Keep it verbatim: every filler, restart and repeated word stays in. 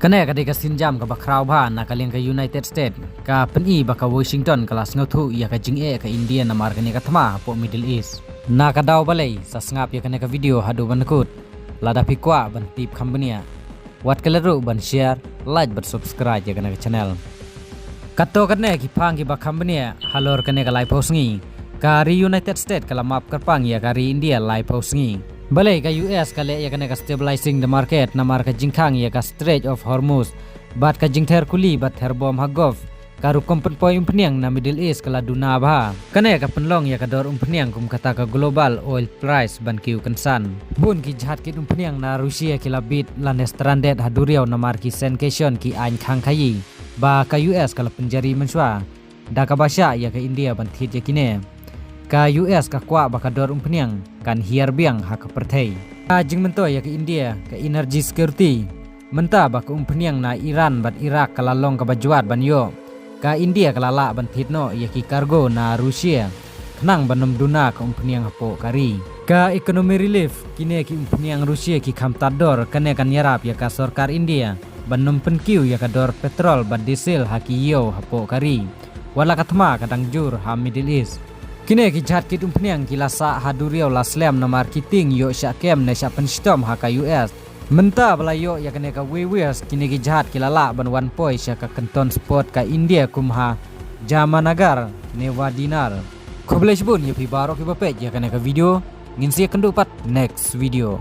Kane ka dei ka sienjam kaba khraw bha na ka liang ka United States, ka pyni ba ka Washington ka la sngewthuh ïa ka jingeh ka India namar kane ka thma hapoh Middle East. Na ka daw balei, sa sngap ïa kane ka video haduh ban kut. Lada phi kwah ban tip kham bniah, wat klet ruh ban share, like bad subscribe ïa kane ka channel. Katto katne ki phang kiba kham bniah halor kane ka laiphew sngi, ka ri United States ka la map kyrpang ïa ka ri India laiphew sngi. Balei ka U S ka leh ïa kane ka stabilizing the market namar ka jingkhang ïa ka Strait of Hormuz bad ka jingther kuli bad ther bom ha Gulf, ka rukom pynpoi umphniang na Middle East ka la duna bha. Kane ka pynlong ïa ka dor umphniang kum kata ka global oil price ban kiew kynsan. Bun ki jahaj kit umphniang na Russia ki la bit lane stranded ha duriaw namar ki sanctions ki aiñ khang khaïi ba ka U S ka la pynjari mynshuwa, da kaba shah ïa ka India ban thied ïa kine. Ka U S ka kwah ba ka dor umphniang kan hiar biang ha ka pyrthei. Ka jingmyntoi ïa ka India ka energy security, mynta ba ka umphniang na Iran bad Iraq ka la long kaba jwat ban ïoh, ka India ka la lah ban thied noh ïa ki cargo na Russia khnang ban ym duna ka umphniang hapoh ka ri. Ka economy relief, kine ki umphniang Russia ki kham tad dor, kane kan ïarap ïa ka sorkar India ban ym pynkiew ïa ka dor petrol bad diesel ha ki ïew hapoh ka ri, wat la ka thma ka dang jur ha Middle East. Kine ki jahaj kit umphniang ki la sah ha duriaw la slem namar ki tieng ïoh shah kem ne shah pynshitom ha ka U S. Mynta ba la ïoh ïa kane ka waivers, kine ki jahaj ki la lah ban wan poi sha ka kynton sport ka India kum ha Jamnagar ne Wadinar. Khublei shibun ïa phi baroh kiba peit ïa kane ka video. Ngin sa ïakynduh pat next video.